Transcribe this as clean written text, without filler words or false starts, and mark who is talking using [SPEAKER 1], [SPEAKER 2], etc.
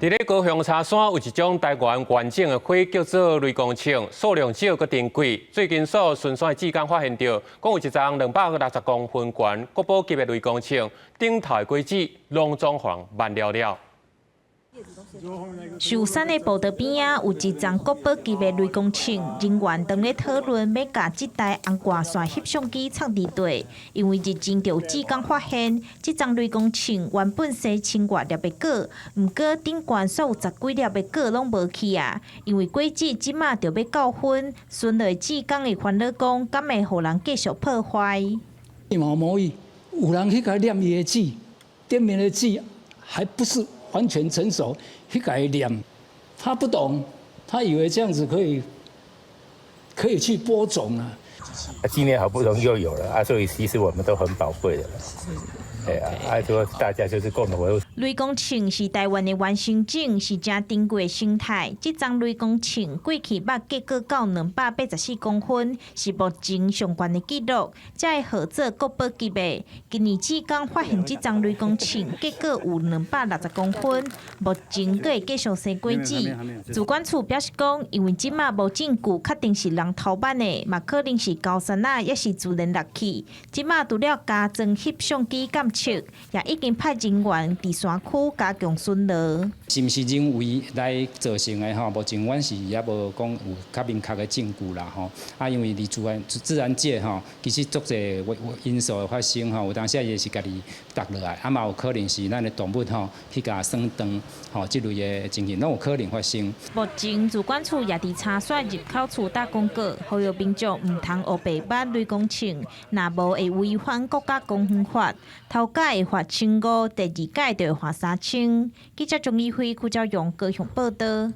[SPEAKER 1] 佇咧高雄柴山有一種台灣原種的花叫做雷公銃，數量少閣珍貴。最近所巡山的志工發現著，講有一叢260公分懸國寶級的雷公銃，頂頭的果子攏總予人剜了了。
[SPEAKER 2] 壽山的步道邊仔有一叢國寶級的雷公銃，人員當咧討論欲共這台紅外線翕相機藏佇佗，因為日前就有志工發現，這叢雷公銃原本生千外粒的果，毋過頂懸所有十幾粒的果攏無去啊，因為果子這馬著欲到分，巡邏的志工會煩惱講，敢會予人繼續破壞？
[SPEAKER 3] 嘛無意，有人去共念伊的籽，頂面的籽還不是完全成熟，去共伊念，他不懂，他以為這樣子可以去播種啊。
[SPEAKER 4] 今年好不容易又有了啊，所以其實我們都很寶貴的。對啊，啊，說大家就是共同維護。
[SPEAKER 2] 雷公銃是台灣的原生種，是誠珍貴的生態。這叢雷公銃過去捌結果到284公分，是目前上懸的紀錄，才會號做國寶級的。今年志工發現這叢雷公銃結果有260公分，目前閣會繼續生果子。自管處表示講，因為這馬無證據確定是人偷剜的，嘛可能是高山仔，抑是自然落去。這馬除了加裝翕相機監測，也已經派人員佇山區加強巡邏。
[SPEAKER 5] 是毋是人為來造成的吼？目前阮是猶無講有較明確的證據啦吼。啊，因為佇自然界吼，其實足濟因素的發生吼，有當時伊是家己踏落來，啊嘛有可能是咱的動物吼去共損斷吼，這類的情形攏有可能發生。
[SPEAKER 2] 目前自管處也佇柴山入口處打廣告，呼籲民眾毋通烏白剜雷公銃，若無會違反國家公園法，頭屆會罰1500，第二屆就會罰3000。記者鍾義輝、柯昭勇高雄報道。